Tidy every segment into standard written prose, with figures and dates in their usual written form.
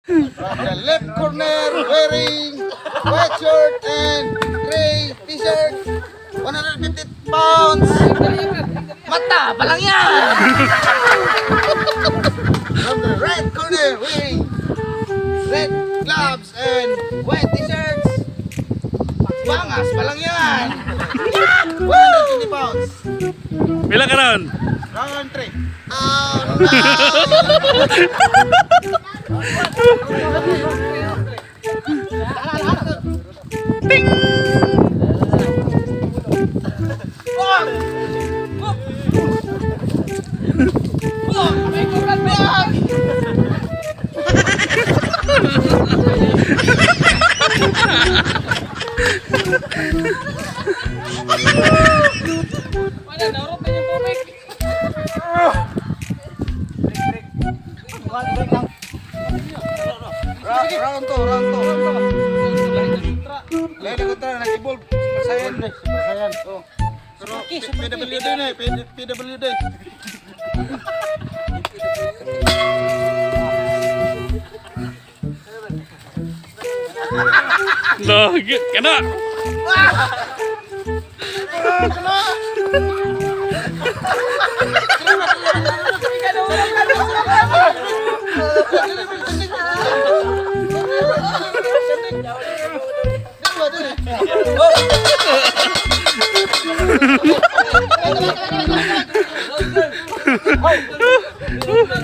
From the left corner, wearing white shirt and gray t-shirt, 150 pounds. Mata pa lang yan! From the right corner, wearing red gloves and white t-shirts. Bangas pa lang yan! 120 pounds. Pila ka round? Round 3. Oh, no! Wala, naurot na yung tubig. Round 2, round 2. Lain ako tayo, nag-evolve. Super Saiyan. Super Saiyan. Oh. Pero PWD na eh, PWD. No, kana.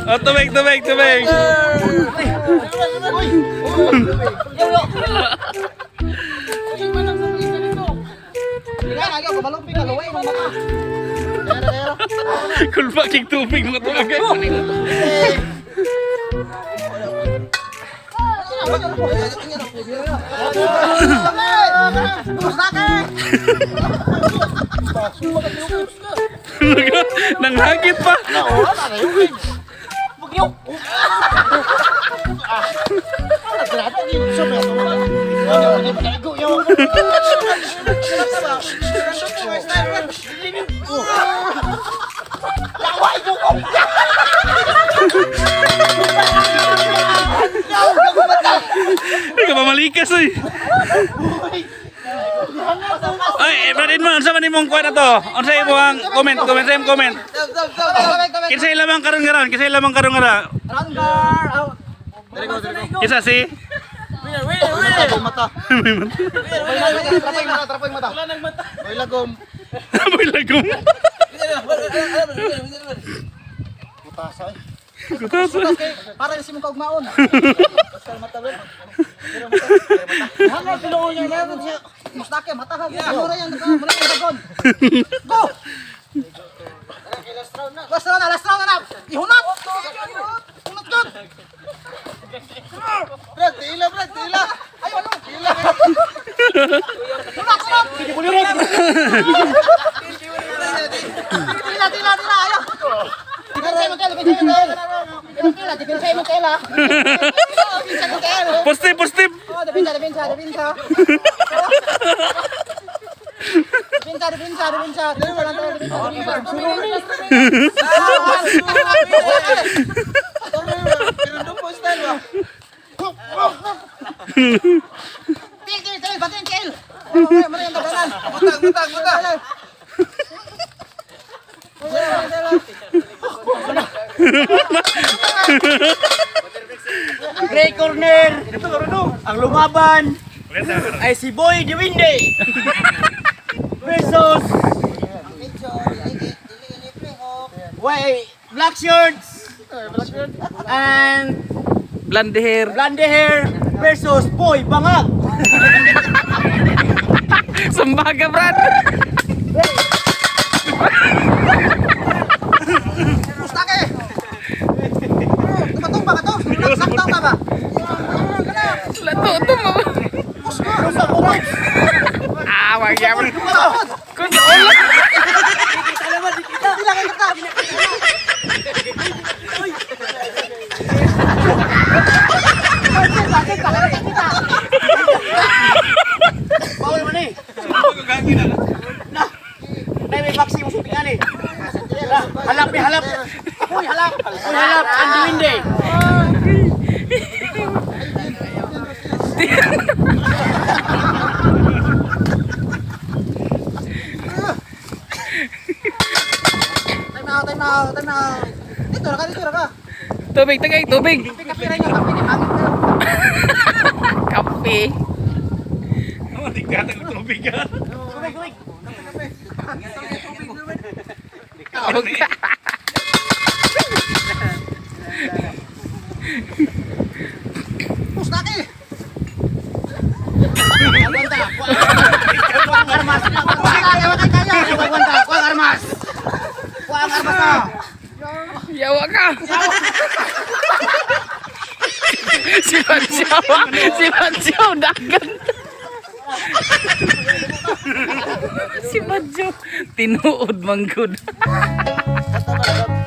Oh, tubig, tubig, tubig. Kulpa king tubig mga tubig. Nanghagit pa. Ay, kapamalikas eh. Ay, eh, Brad Edmond, unsa man imong kuha na to? Unsa imong comment, comment, sa imong comment. Kinsay lamang karon nga round? Kinsay lamang karon nga round? Kinsa si? Mata, mata. Trapay mata, trapay mata. Wala nang mata. May lagom. May lagom. Kutasa eh. Kutasa. Para kasi mong kaugmaon. Hanggang pinuon niya na siya. Mustake, mata ka. Mura yan, mura yan, dagon. Go! Last round na, last round na. Ihunat! Hunat yun! Brad, tila, Brad, tila. Ayaw, ayaw. Tila. Hunat, hunat! Tila, tila, tila, ayaw. Depensa mo tela, depensa mo tela. Tila, depensa mo tela. Depensa mo tela. Poste, poste. Oh, depensa, depensa, depensa. Depensa, depensa, depensa. Depensa lang tayo, depensa, depensa. Pero po style ba? Til, til, til, batin, til. Oh, mura yung daganan. Butang, butang, butang. Gray corner. Ang lumaban ay si Boy Diwinde versus Way Black Shirts and Blonde hair. Blonde Hair versus Boy Bangag. Sumbaga, Brad. Mustake! Tumatumba ka to? Sakto ka ba? Lato to mo. Ah, wag yan. Kung sa ulo. Tila ka kita. Bawal man eh. Na. Nay may vaccine mo supian eh. Na, halap ni halap. Uy halap. Uy halap ang Diwinde. Tubig, tagay, tubig. Kape rin yung kape ni Pangit. Kape. Tigtatag ng tubig ha. Okay. Pus na eh. Aguanta. Kuha ang armas. Kaya, kaya, kaya. Aguanta. Kuha ang armas. Kuha ang armas na. Yawa ka. Si Pancho, si Pancho, dagan. Si Pancho, tinuod manggod. Ato na.